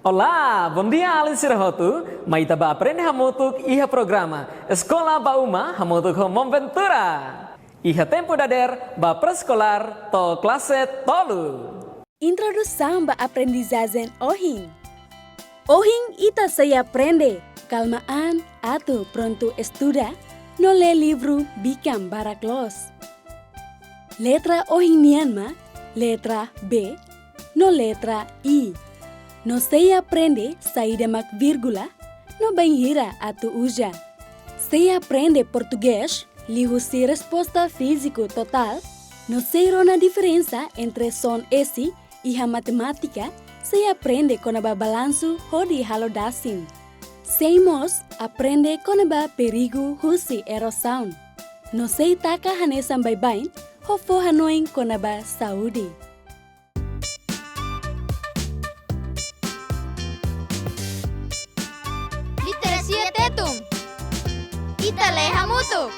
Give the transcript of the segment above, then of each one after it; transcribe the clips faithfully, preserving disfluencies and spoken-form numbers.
Olá, bondia alin sira hotu, mai ita bá aprende hamutuk iha programa Eskola ba Uma hamutuk ho Maun Ventura. Iha tempu dadeer ba pré-eskolár to'o klase tolu. Introdusaun ba aprendizajen ohin. Ohin ita sei aprende kalma an atu prontu estuda no lee livru bikan barak loos. Letra ohin nian mak letra B no letra I. No sei aprende saida mak vírgula no bainhira atu uza. Sei aprende portugés liuhusi resposta fíziku totál, no sei rona diferensa entre son S iha matemátika, sei aprende kona-ba balansu hodi halo dasin. Sei mós aprende kona-ba perigu husi erozaun. No sei taka hanesan baibain, ho fó hanoin kona-ba saúde. Literasia Tetun. Ita lee hamutuk.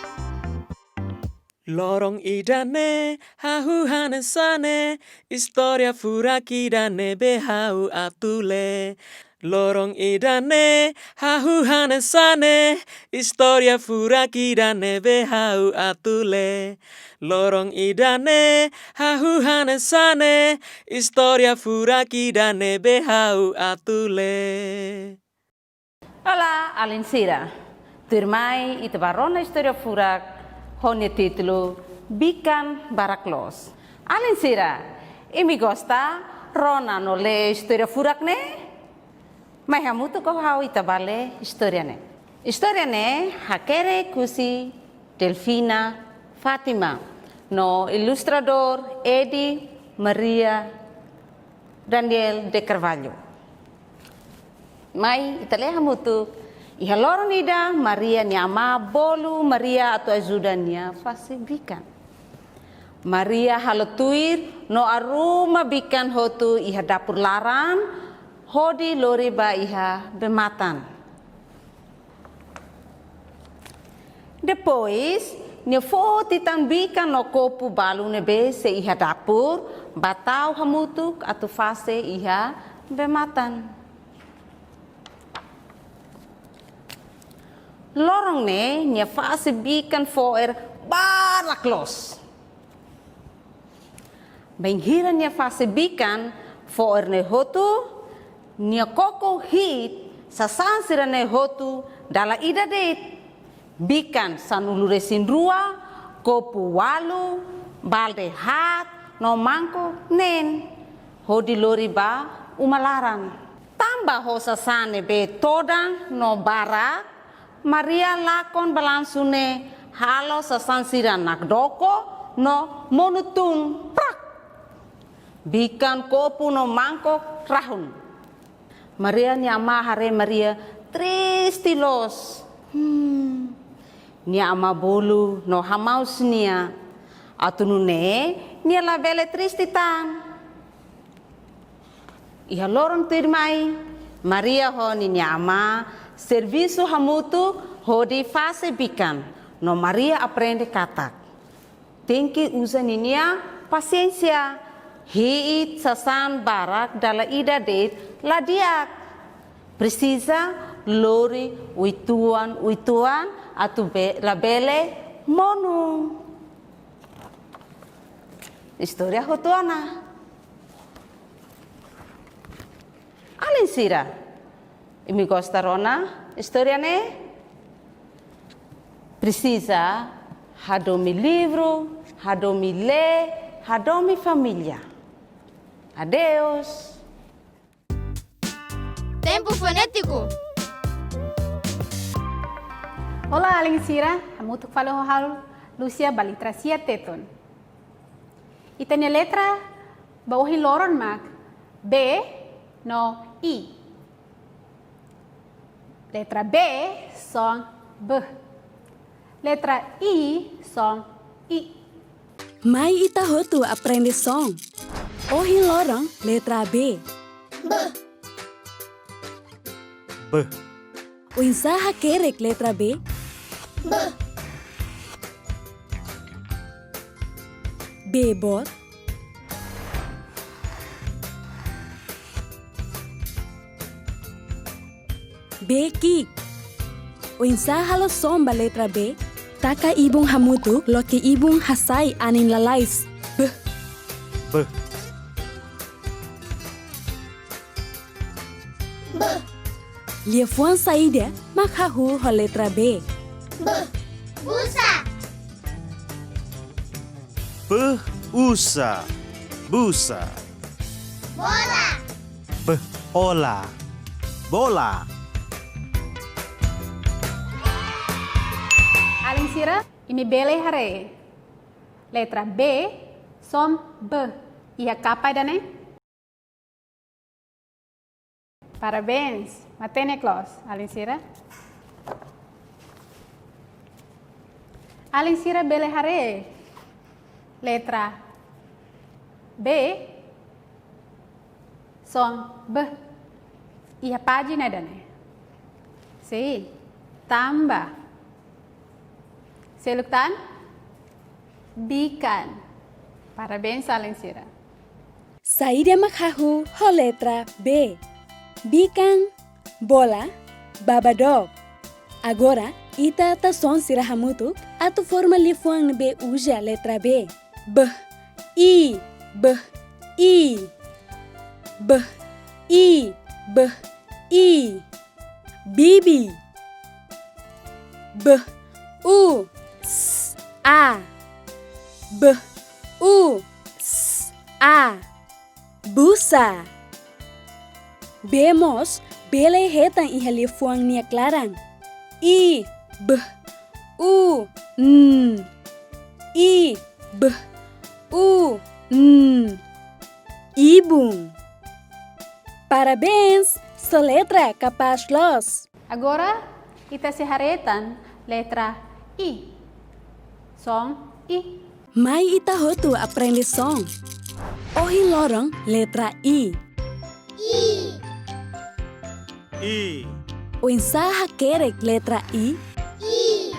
Loron ida-ne'e, hahú hanesan ne'e, istória furak ida ne'ebé ha'u atu lee. Loron ida-ne'e, hahú hanesan ne'e, istória furak ida ne'ebé ha'u atu lee. Loron ida-ne'e, hahú hanesan ne'e, istória furak ida ne'ebé ha'u atu lee. Olá, alin sira. Tuirmai ita bá rona istória furak ho nia títulu Bikan Barak Loos. Alin sira, imi gosta rona no lee istória furak ne'e? Mai hamutuk ho ha'u ita bá lee istória ne'e. Istória ne'e hakerek husi Delfina Fátima no ilustradór Edi Maria Daniel de Carvalho. Mai ita lee hamutuk. Iha loron ida, Maria nia amá bolu Maria atu ajuda nia fase bikan. Maria halo tuir no arruma bikan hotu iha dapur laran, hodi lori ba iha bee-matan. Depois, nia foti tan bikan no kopu balu ne'ebé sei iha dapur, bá tau hamutuk atu fase iha bee-matan. Loron ne'e nia fase bikan fo'er barak loos. Bainhira nia fase bikan fo'er ne'e hotu, nia koko hi'it sasán sira-ne'e hotu dala ida de'it. Bikan sanulu-resin-rua, kopu ualu, balde haat, no mangkok neen, hodi lori ba uma laran. Tanba ho sasán ne'ebé todan no barak, Maria lakon balansu ne'e halo sasán sira nakdoko no monu tun, prak! Bikan, kopu no mangkok rahun. Maria nia amá haree Maria triste loos. Hmm. Nia amá bolu no hamaus nia. Atu nune'e nia labele triste tan. Iha loron tuirmai, Maria ho ninia amá servisu hamutuk hodi fase bikan, no Maria aprende katak tenke uza ninia pasiénsia, hi'it sasán barak dala ida de'it la di'ak. Presiza lori uitoan-uitoan atu be-, labele monu. Istória hotu ona. Alin sira, imi gosta rona istória ne'e? Presiza hadomi livru, hadomi lee, hadomi família. Adeus. Tempu fonétiku. Olá, alin sira, hamutuk fali ho ha'u Lúcia ba literasia Tetun. Ita-nia letra ba ohin loron mak B no I. Letra B, son B. Letra I, son I. Mai ita hotu aprende son. Ohin loron, letra B. B. B. Oinsá hakerek letra B? B. B boot. B ki'ik. Oinsá halo son ba letra B? Taka ibun hamutuk, loke ibun hasai anin lalais. B. B. B. Liafuan saida mak hahú ho letra B? B. Busa. B. Usa. Busa. Bola. B. Ola. Bola. Alin sira, imi bele haree letra B, son B iha kapa ida-ne'e? Parabéns, matenek loos, alin sira. Alin sira bele haree letra B, son B iha pájina ida-ne'e? Sin, tanba seluk tan bikan. Parabéns, alin sira. Saida mak hahú ho letra B? Bikan, bola, baba dook. Agora, ita tau son sira hamutuk atu forma liafuan ne'ebé uza letra B. B, i, b, i. B, i, b, i. Bibi. B, u, s, a. B, u, s, a. Busa. B mós bele hetan iha liafuan nia klaran. I, b, u, n. I, b, u, n. Ibun. Parabéns, soletra kapás loos. Agora, ita sei haree tan letra I. Son I. Mai ita hotu aprende son. Ohin loron letra I. I. I. Oinsá hakerek letra I? I.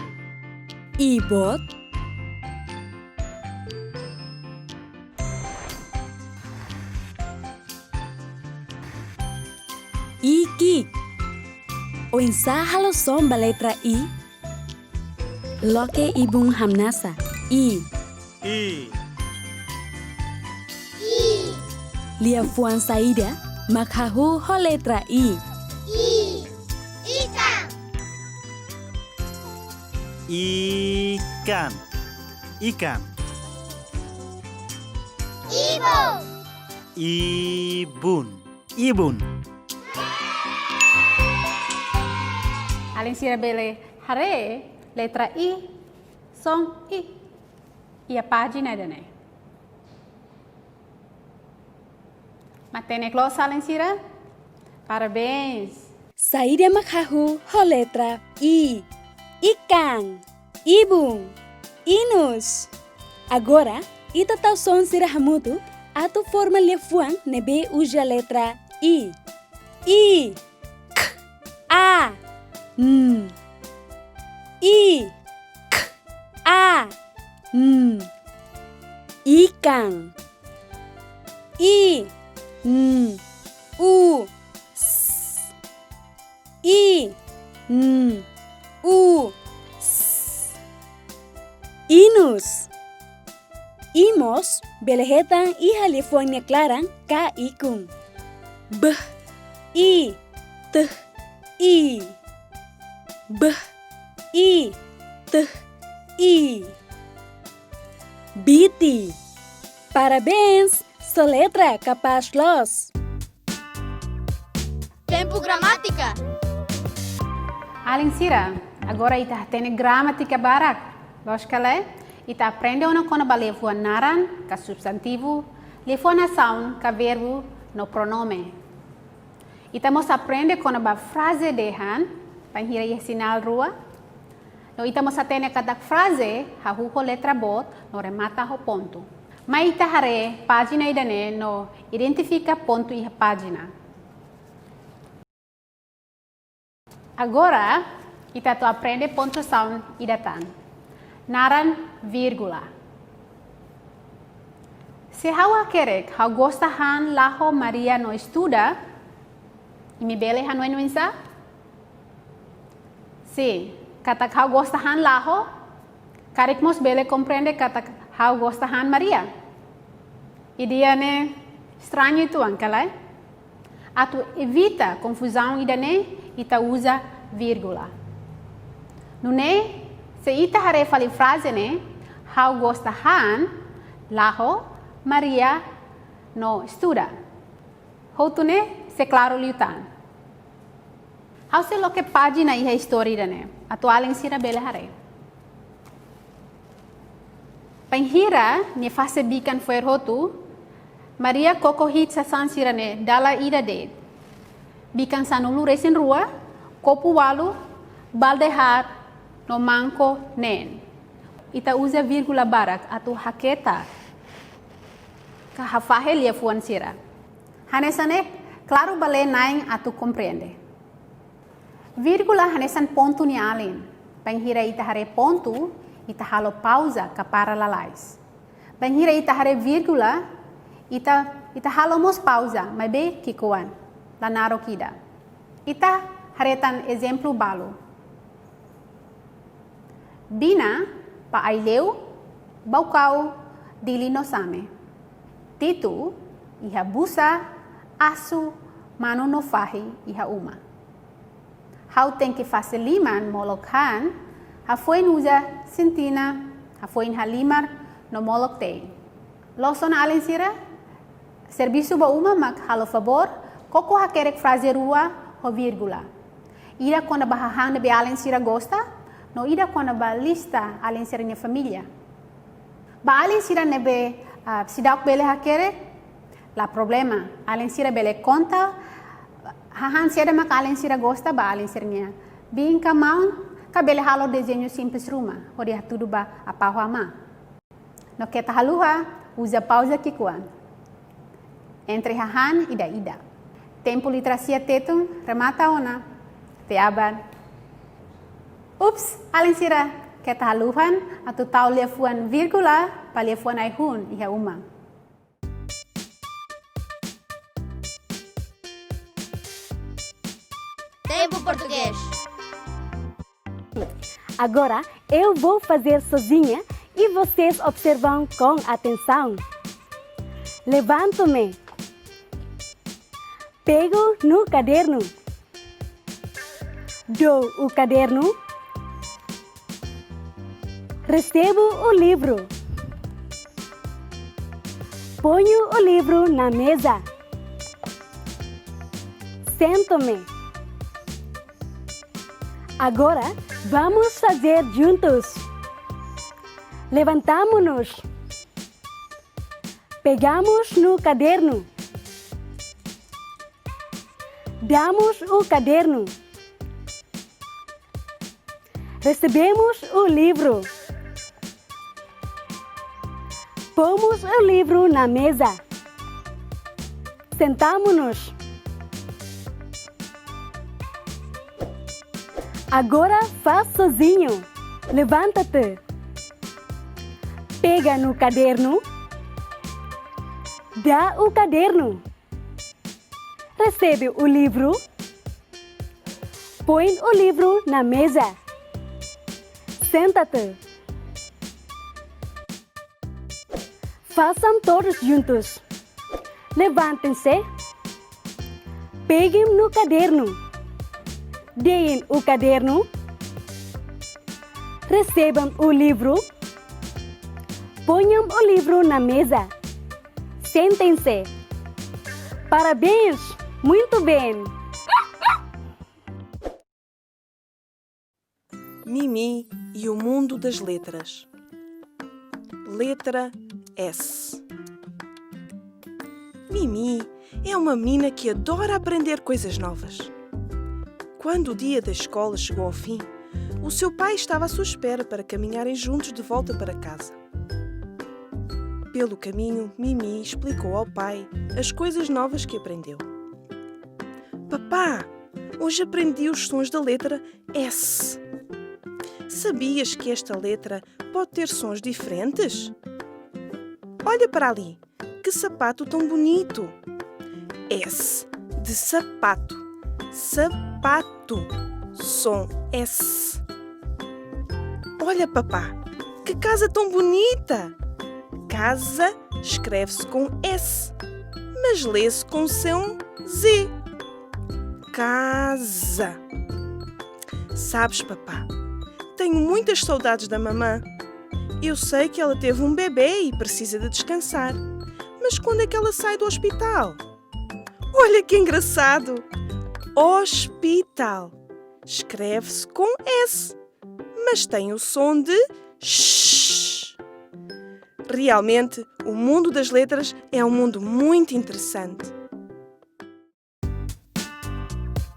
I boot. I ki'ik. Oinsá halo son ba letra I? Loke ibun hamnasa. I. I. I. Liafuan saida mak hahú ho letra I? I. Ikan. Ikan. Ikan. Ibun. Ibun. Ibun. Alin sira bele haree letra I, son I iha pájina ida-ne'e? Matenek loos, alin sira? Parabéns. Saida mak hahú ho letra I? Ikan, ibun, inus. Agora, ita tau son sira hamutuk atu forma liafuan ne'ebé uza letra I. I, k, a, n. I, k, a, n. Ikan. I, n, u, s. I, n, u, s. Inus. I mós bele hetan iha liafuan nia klaran ka ikun. B, i, t, i. B, i, t, i. Biti. Parabéns, soletra kapás loos. Tempu gramátika. Alin sira, agora ita hatene gramátika barak. Loos ka lae? Ita aprende ona kona-ba liafuan naran ka substantivu, liafuan asaun ka verbu no pronome. Ita mós aprende kona-ba fraze dehan, bainhira iha sinál rua. No ita mós hatene katak fraze hahú ho letra boot no remata ho pontu. Mai ita haree pájina ida-ne'e no identifika pontu iha pájina. Agora, ita atu aprende pontuasaun ida tan. Naran vírgula. Se ha'u hakerek, ha'u gosta han la'o ho Maria no estuda, imi bele hanoin oinsá? Sin, katak ha'u gosta han Laho, karik mós bele komprende katak ha'u gosta han Maria. Ideia ne'e estrañu uitoan, ka lae? Atu evita konfuzaun ida-ne'e, ita uza vírgula. Nune'e, se ita haree fali fraze ne'e, ha'u gosta han Laho, Maria no estuda. Hotu ne'e sei klaru liután. Ha'u sei loke pájina iha istória ida-ne'e, atu alin sira bele haree. Bainhira nia fase bikan fo'er hotu, Maria koko hi'it sasán sira-ne'e dala ida de'it. Bikan sanulu-resin-rua, kopu ualu, balde haat, no mangko neen. Ita uza vírgula barak atu haketak ka hafahe liafuan sira. Hanesan ne'e, klaru ba lee-na'in atu komprende. Vírgula hanesan pontu nia alin. Bainhira ita haree pontu, ita halo pauza ka para lalais. Bainhira ita haree vírgula, ita, ita halo mós pauza, maibé ki'ikoan, la naruk ida. Ita haree tan ezemplu balu. Bina ba Aileu, Baucau, Dili no Same. Titu iha busa, asu, manu no fahi iha uma. Ha'u tenke fase liman molok han, hafoin uza sintina, hafoin halimar no molok te'in. Loos ona alin sira, servisu ba uma mak halo favór, koko hakerek fraze rua ho vírgula. Ida kona-ba hahán ne'ebé alin sira gosta, no ida kona-ba lista alin sira-nia família. Ba alin sira ne'ebé, ah, seidauk bele hakerek, la problema. Alin sira bele konta hahán saida mak alin sira gosta ba alin sira-nia biin ka maun, ka bele halo dezeñu simples ruma, hodi hatudu ba apá ho amá. No keta haluha, uza pauza ki'ikoan entre hahán ida-idak. Tempu literasia Tetun remata ona. Te aban. Ups, alin sira, keta haluhan atu tau liafuan vírgula ba liafuan ai-hun iha uma. Tempu Portugés. Agora eu vou fazer sozinha e vocês observam com atenção. Levanto-me. Pego no caderno. Dou o caderno. Recebo o livro. Ponho o livro na mesa. Sento-me. Agora vamos fazer juntos. Levantamo-nos. Pegamos no caderno. Damos o caderno. Recebemos o livro. Pomos o livro na mesa. Sentamo-nos. Agora faz sozinho. Levanta-te. Pega no caderno. Dá o caderno. Recebe o livro. Põe o livro na mesa. Senta-te. Façam todos juntos. Levantem-se. Peguem no caderno. Deem o caderno. Recebam o livro. Ponham o livro na mesa. Sentem-se. Parabéns! Muito bem! Mimi e o mundo das letras. Letra S. Mimi é uma menina que adora aprender coisas novas. Quando o dia da escola chegou ao fim, o seu pai estava à sua espera para caminharem juntos de volta para casa. Pelo caminho, Mimi explicou ao pai as coisas novas que aprendeu. Papá, hoje aprendi os sons da letra S. Sabias que esta letra pode ter sons diferentes? Olha para ali, que sapato tão bonito! S de sapato, sapato. som S. Olha, papá, que casa tão bonita! Casa escreve-se com S, mas lê-se com som Z. Casa. Sabes, papá, tenho muitas saudades da mamã. Eu sei que ela teve um bebê e precisa de descansar. Mas quando é que ela sai do hospital? Olha que engraçado! Hospital escreve-se com S, mas tem o som de sh. Realmente, o mundo das letras é um mundo muito interessante.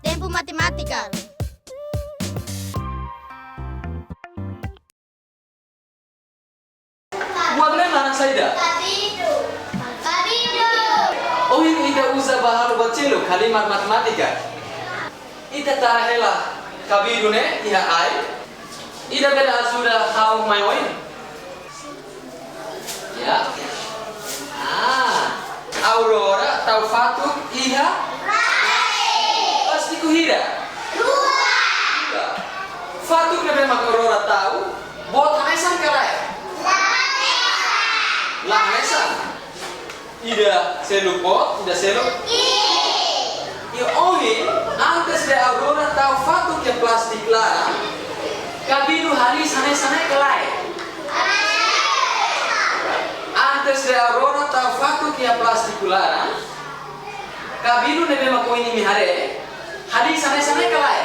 Tempu Matemátika. Buat ne'e naran saida? Kabidu. Kabidu. Ohin ita uza ba halo ba seluk, kalimat matemátika. Ita tara hela kabidu ne'e iha ai. Ida bele ajuda ha'u mai oin? Ya. Ah, Aurora tau fatuk iha plástiku hira? Rua. Fatuk ne'ebé mak Aurora tau, boot hanesan ka lae? La hanesan. Ida seluk boot, ida seluk. I ohin, antes de Aurora tau fatuk iha plástiku laran, kabidu haliis hanesan ne'e ka lae? Antes de Aurora tau fatuk iha plástiku laran, kabidu ne'ebé mak ohin imi haree, haliis hanesan ne'e ka lae?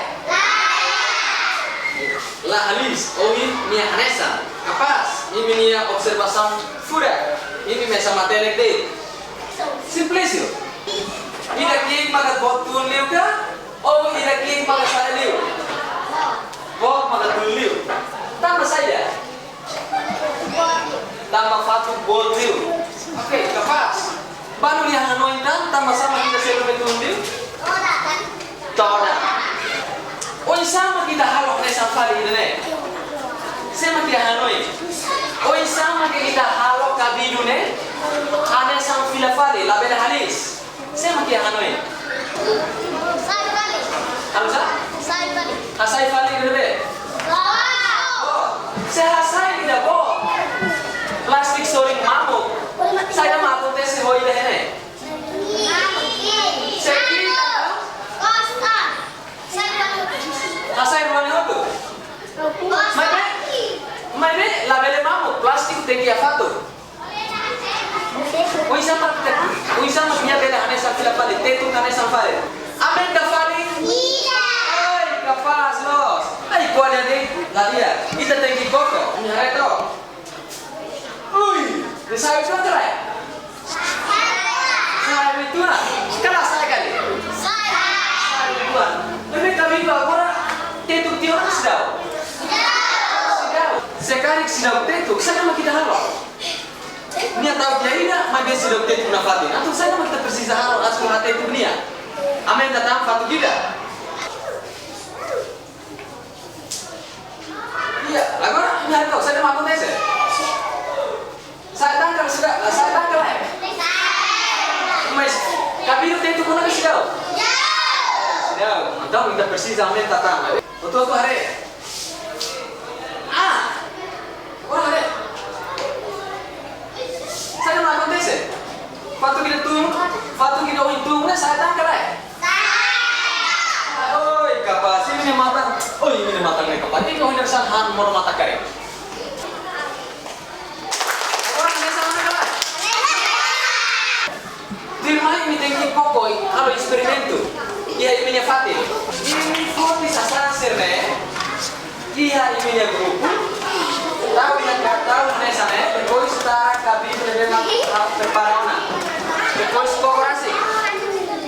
La haliis, ohin nia hanesan. Kapás, imi-nia observasaun furak. Imi mesak matenek de'it. Simplísimu. Ida ki'ik maka boot tun liu ka? Ou ida ki'ik maka sa'e liu? Boot maka tun liu. Tanba saida? Tanba fatuk boot liu. Oke, kapás. Balu nia hanoin tan, tanba sá mak ida seluk ne'e tun liu? Todan. Oinsá mak ita halo hanesan fali ida-ne'e? Sé mak iha hanoin? Oinsá mak ita halo kabidu ne'e hanesan fila fali, labele haliis? Sé mak iha hanoin? Sai fali. Halo sá? Sai fali. Hasai fali ida-ne'ebé? Boot. Boot. Se hasai ida boot, plástiku sorin mamuk, saida mak akontese ho ida ne'e? Sei ki'ik. Hasai rua ne'e hotu. Maibé, maibé labele mamuk, plástiku tenke iha fatuk. Oinsá mak, oinsá mak nia bele hanesan fila fali, tetuk hanesan fali? Aumenta fali? Ai, kapás loos. Ai, kuadra de, la dia. Ita tenke koko, imi haree to'ok. Ui, nia sa'e uitoan ka lae? Sa'e uitoan. Ka la sa'e karik? Sa'e uitoan. Maibé kabidu agora tetuk tiha ona ka seidauk? Seidauk. Se karik seidauk tetuk, saida mak ita halo? Nia tau tiha ida, maibé seidauk tetuk nafatin. Entaun saida mak ita presiza halo atu hatetuk nia? Aumenta tan fatuk ida. Iya, agora imi haree to'ok, saida mak akontese? Sa'e tan ka seidauk, sa'e tan ka lae? Mas kabidu tetuk ona ka seidauk? Seidauk. Entaun ita presiza aumenta tan. Hotu-hotu haree. Ah! Agora haree. Saida mak akontese? Fatuk ida tun, fatuk ida ohin tun, ne'e sa'e tan ka lae? Oi, kapás, imi-nia matan. Oi, imi-nia matan ne'e kapás. Imi ohin hanesan han monu matan karik. Agora hanesan ona ka lae? Tuirmai imi tenke koko halo esperimentu iha imi-nia fatin. Imi foti sasán sira-ne'e iha imi-nia grupu. Tau iha kartaun hanesan ne'e, depois tara kabidu ne'ebé mak prepara ona. Depois koko rasik.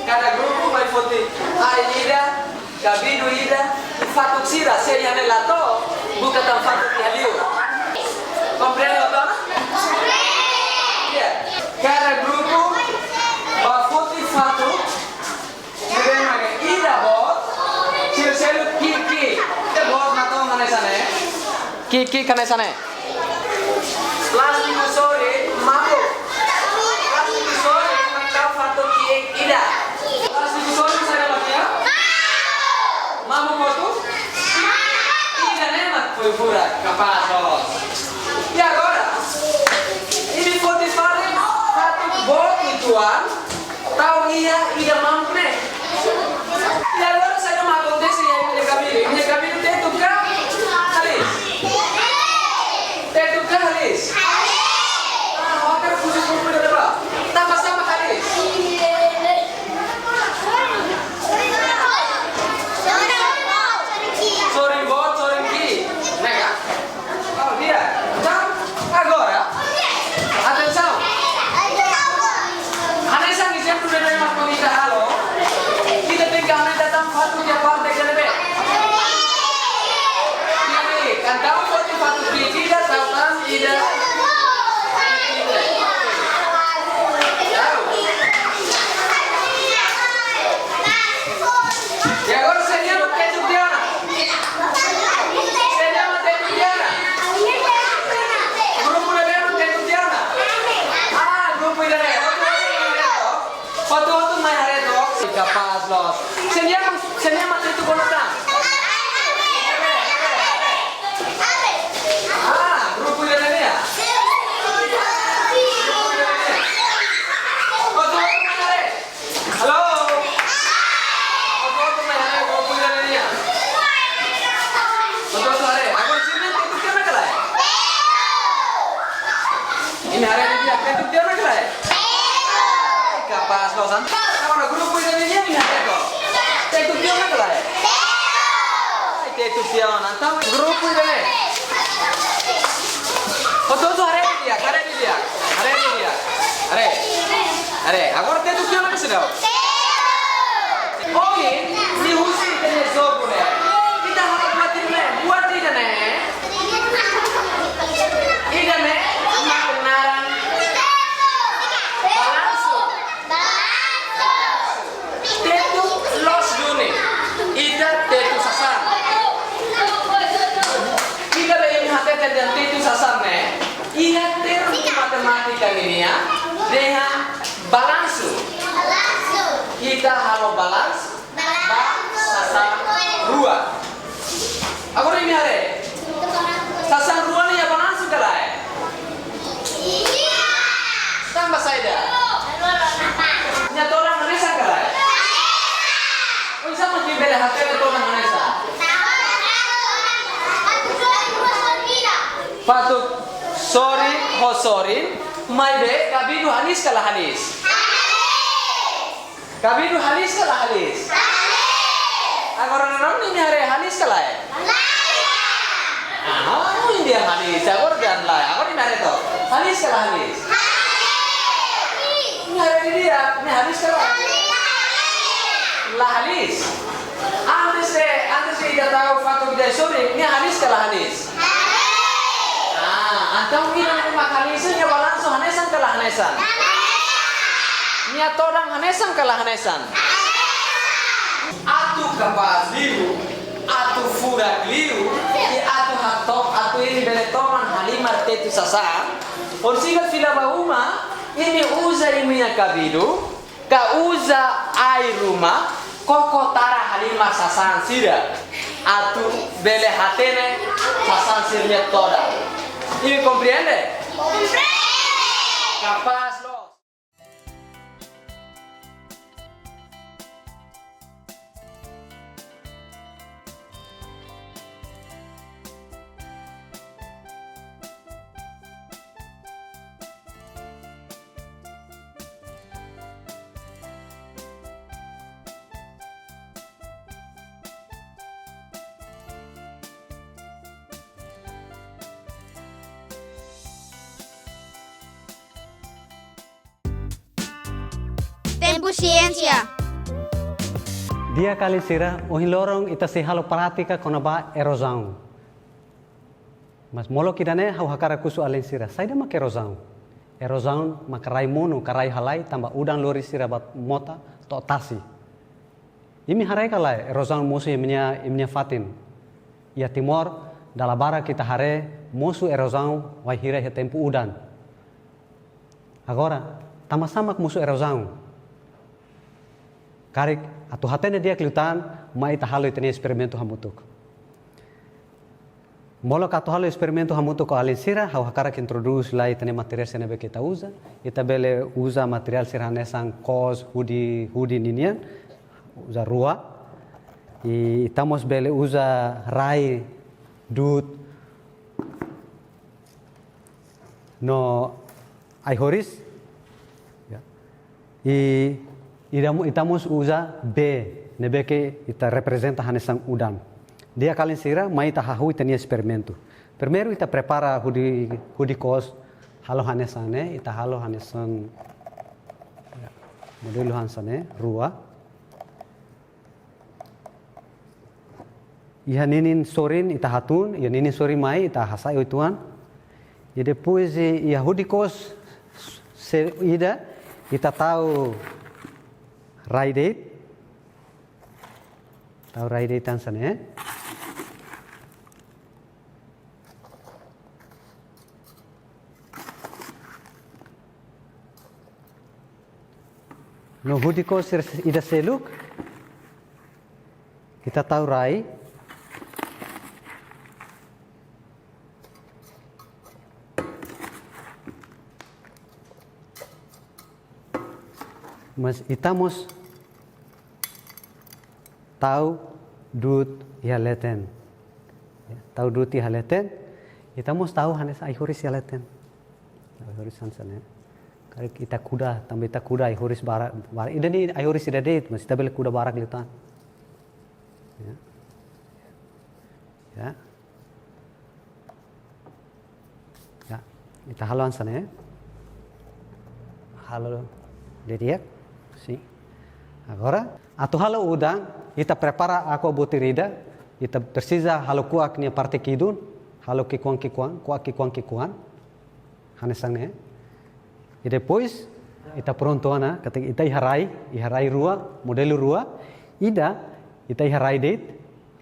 Kada grupu mai foti ai ida, kabidu ida, i fatuk sira, se iha ne'e la to'o, buka tan fatuk iha liur. Komprende, Otona? Iya. Kada grupu bá foti fatuk, ne'ebé mak ida boot, sira seluk ki'ik-ki'ik. Ida boot mak to'o hanesan ne'e. Ki'ik-ki'ik hanesan ne'e. Plástiku sorin mamuk. Plástiku sorin mak tau fatuk ki'ik ida. Plástiku sorin saida mak iha? Mamuk hotu? Furak, kapás, loos. I agora, imi foti fali fatuk boot uitoan, tau iha ida mamuk ne'e. I agora saida mak akontese iha imi-nia kabiru? Imi-nia kabiru tetu ka haliis? Tetu ka haliis? Ah, ha'u hakarak husu grupu ida-ne'ebá. Tanba sá mak haliis? Sorin boot, sorin ki'ik. Ne'e ka? Oh, di'ak. Entaun, agora, atensaun. Hanesan ezemplu ne'ebé mak ita halo, ita tenke aumenta tan fatuk iha parte ne'ebé? Ki'ik. Entaun, foti fatuk ki'ik ida, tau tan ida. Tau. I agora, sé nia mak tetu tiha ona? Sé nia mak tetu tiha ona? Grupu ne'ebé mak tetu tiha ona? Ah, grupu ida-ne'e. Hotu-hotu mai haree took. Kapás, loos. Sé nia mak, sé nia mak tetu kona tan? Ah, grupu ida-ne'e nian. Hotu-hotu mai haree. Halo. Hotu-hotu mai haree, grupu ida-ne'e nian. Hotu-hotu haree. Agora sira tetu tiha ona ka lae? Imi haree didi'ak, tetu tiha ona ka lae? Kapás, loos. Agora grupu ida-ne'e nian, imi haree took. Tetu tiha ona ka lae? Ai, tetu tiha ona. Entaun, grupu ida-ne'e. Hotu-hotu haree didi'ak, haree didi'ak. Haree didi'ak. Haree. Haree. Agora tetu tiha ona ka seidauk? Oke, nia husi ita-nia jogu ne'e. Ita halo buat ida-ne'e. Buat ida-ne'e. Ida-ne'e mak naran balansu. Tetu loos duni. Ida tetu sasán. Ida-ne'e imi hateten dehan tetu sasán ne'e, iha termu matemátika ninian dehan balansu. Ita halo balansu ba sasán rua. Agora imi haree. Sasán rua ne'e iha balansu ka lae? Tanba saida? Nia todan hanesan ka lae? Oinsá mak imi bele hatene todan hanesan? Fatuk sorin ho sorin, maibé kabidu haliis ka la haliis? Kabidu haliis ka la haliis? Agora nanaun imi haree, haliis ka lae? Ah, imi dehan haliis, agora dehan lae. Agora imi haree took. Haliis ka la haliis? Imi haree didi'ak, imi haliis ka lae? La haliis. Antes de, antes de ita tau fatuk ida sorin, imi haliis ka la haliis? Ah, entaun ida-ne'e mak haliis, nia balansu hanesan ka la hanesan? Nia todan hanesan ka la hanesan? Atu kapás liu, atu furak liu, i atu hato-, atu imi bele toman halimar tetu sasán. Orsida fila ba uma, imi uza imi-nia kabidu, ka uza ai-ruma, koko tara halimar sasán sira. Atu bele hatene sasán sira-nia todan. Imi komprende? Komprende. Kapás loos. Tempu Siénsia. Di'ak alin sira, ohin loron ita sei halo prátika kona-ba erozaun. Mas molok ida-ne'e ha'u hakarak husu alin sira, saida mak erozaun? Erozaun mak rai monu ka rai halai tanba udan lori sira ba mota to'o tasi. Imi haree ka lae, erozaun mosu iha imi-nia, imi-nia fatin? Iha Timor, dala barak ita haree mosu erozaun wainhira iha tempu udan. Agora, tanba sá mak mosu erozaun? Karik atu hatene di'ak liután, mai ita halo ita-nia esperimentu hamutuk. Molok atu halo esperimentu hamutuk ho alin sira, ha'u hakarak introdús lai ita-nia materiál sira ne'ebé ke ita uza. Ita bele uza materiál sira hanesan kos hudi, hudi ninian, uza rua. I ita mós bele uza rai, du'ut, no ai-horis. Ya. I, ida mo-, ita mós uza bee, ne'ebé ke ita reprezenta hanesan udan. Di'ak alin sira, mai ita hahú ita-nia esperimentu. Primeiru ita prepara hudi, hudi kos, halo hanesan ne'e, ita halo hanesan, ya, modelu hanesan ne'e, rua. Iha ninin sorin ita hatún, iha ninin sorin mai ita hasai uitoan. I depois, eh, iha hudi kos se-, ida, ita tau rai de'it. Tau rai de'it hanesan ne'e. No hudi kos sira ida seluk, ita tau rai. Mas ita mós tau du'ut iha leten. Ya, tau du'ut iha leten. Ita mós tau hanesan ai-horis iha leten. Ai-horis hanesan ne'e. Karik ita kuda, tanba ita kuda ai-horis barak, barak. Ida-ne'e ai-horis ida de'it, mas ita bele kuda barak liután. Ya. Ya. Ya, ita halo hanesan ne'e. Halo didi'ak. Sin. Agora, atu halo udan, ita prepara água botir ida, ita presiza halo kuak nia parte kidun, halo ki'ikoan-ki'ikoan, kuak ki'ikoan-ki'ikoan. Hanesan ne'e. I depois, ita prontu ona, katak ita iha rai, iha rai rua, modelu rua, ida, ita iha rai de'it,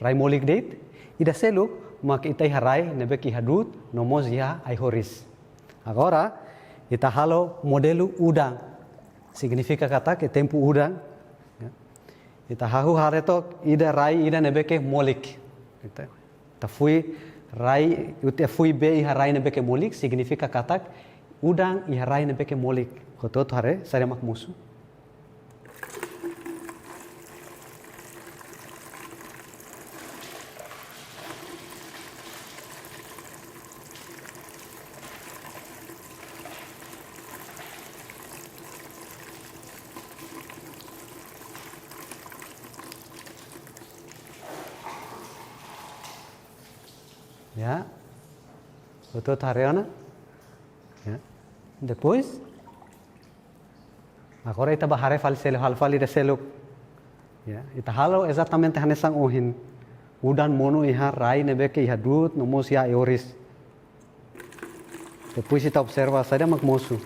rai molik de'it, ida seluk, mak ita iha rai ne'ebé ke iha du'ut, no mós iha ai-horis. Agora, ita halo modelu udan, signifika katak iha tempu udan, ya. Ita hahú haree took ida rai ida ne'ebé ke molik. Ita, ita fui rai, ita fui bee iha rai ne'ebé ke molik, signifika katak udan iha rai ne'ebé ke molik. Hotu-hotu haree, saida mak mosu. Ya. Hotu-hotu haree ona. Ya. Depois, agora ita bá haree fali seluk, halo fali ida seluk. Ya, ita halo ezatamente hanesan ohin. Udan monu iha rai ne'ebé ke iha du'ut, no mós iha ai-horis. Depois ita observa saida mak mosu.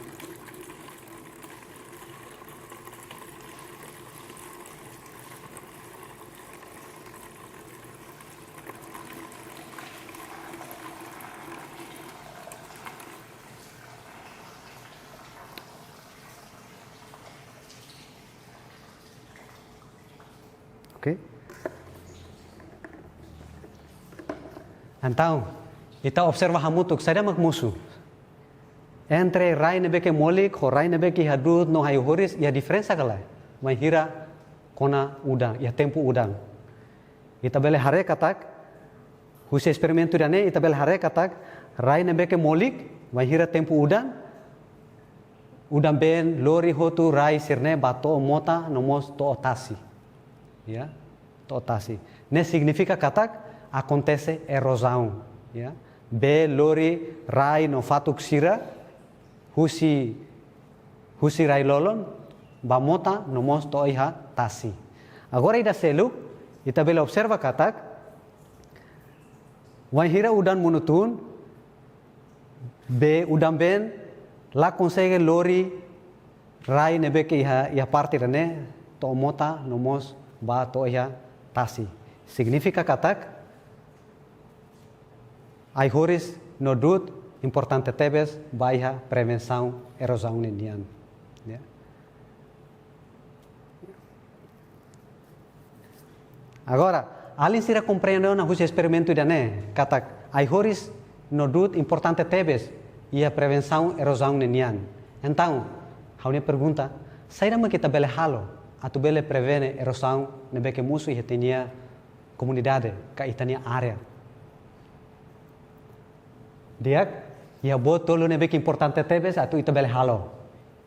Oke. Entaun, ita observa hamutuk, saida mak mosu. Entre rai ne'ebé ke molik, ho rai ne'ebé ke iha du'ut no ai-horis, iha diferensa ka lae. Bainhira kona udan, iha tempu udan. Ita bele haree katak, husi esperimentu ida-ne'e, ita bele haree katak, rai ne'ebé ke molik, bainhira tempu udan, udan-been lori hotu rai sira-ne'e bá to'o mota no mós to'o tasi. Ya, to'o tasi. Ne'e signifika katak akontese erozaun. Ya. Bee lori rai no fatuk sira husi, husi rai-lolon bá mota no mós to'o iha tasi. Agora ida seluk, ita bele observa katak, bainhira udan monu tun, bee udan-been la konsege lori rai ne'ebé ke iha, iha parte ida-ne'e to'o mota no mós bá to'o iha tasi. Signifika katak, ai-horis no du'ut importante tebes ba iha prevensaun erozaun ninian. Ya. Agora, alin sira komprende ona husi esperimentu ida-ne'e, katak Ai-horis no du'ut importante tebes iha prevensaun erozaun ne'e nian. Entaun, ha'u-nia pergunta, saida mak ita bele halo atu bele prevene erozaun ne'ebé ke mosu iha ita-nia komunidade ka ita-nia área? Di'ak, iha buat tolu ne'ebé ke importante tebes atu ita bele halo.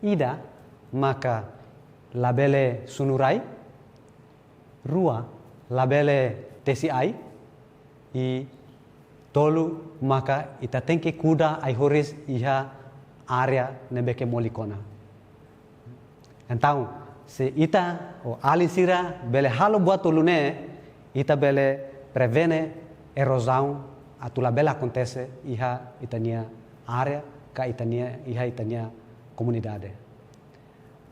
Ida maka labele sunu rai, rua labele tesi ai, i tolu maka ita tenke kuda ai-horis iha área ne'ebé ke molik ona. Entaun, se ita ou alin sira bele halo buat tolu ne'e, ita bele prevene erozaun atu labele akontese iha ita-nia área ka ita-nia, iha ita-nia komunidade.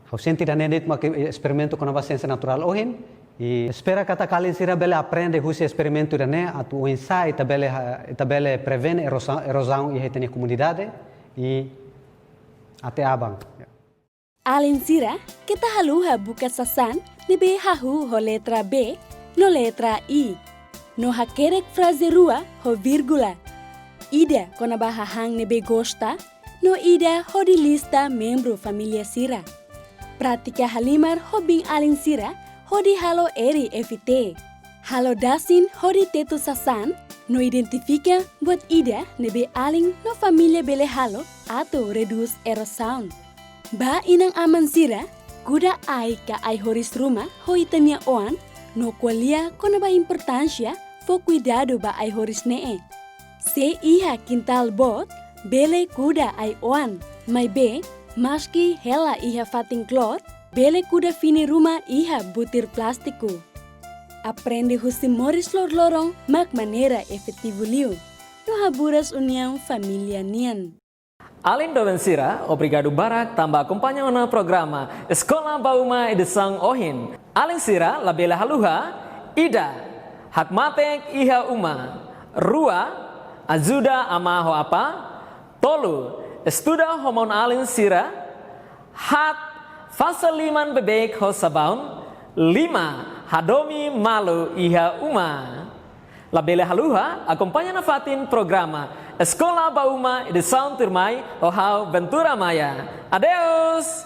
Ha'u sente ida-ne'e de'it mak esperimentu kona-ba siénsia naturál ohin, i espera katak alin sira bele aprende husi esperimentu ida-ne'e atu oinsá ita bele ha-, ita bele prevene eroza-, erozaun iha ita-nia komunidade, i até aban. Alin sira, keta haluha buka sasán ne'ebé hahú ho letra B no letra I. No hakerek fraze rua ho vírgula. Ida kona-ba hahán ne'ebé gosta, no ida hodi lista membru família sira. Pratika halimar ho biin-alin sira hodi halo R F T. Halo dasin hodi tetu sasán, no identifika buat ida ne'ebé alin no família bele halo atu redús erozaun. Ba inan-aman sira, kuda ai ka ai-horis ruma ho ita-nia oan, no ko'alia kona-ba importánsia fó kuidadu ba ai-horis ne'e. Se iha kintál boot, bele kuda ai-oan, maibé, maski hela iha fatin kloot, bele kuda fini ruma iha butir plástiku. Aprende husi moris loroloron mak maneira efetivu liu, no haburas uniaun família nian. Alin doben sira, obrigadu barak tanba akompaña ona programa Eskola ba Uma edisaun ohin. Alin sira labele haluha, ida, hakmatek iha uma, rua, ajuda amá ho apá, tolu, estuda ho maun-alin sira, haat, fase liman beibeik ho sabaun, lima, hadomi malu iha uma. Labele haluha, akompaña nafatin programa Eskola ba Uma edisaun tuirmai ho ha'u Ventura Maia. Adeus!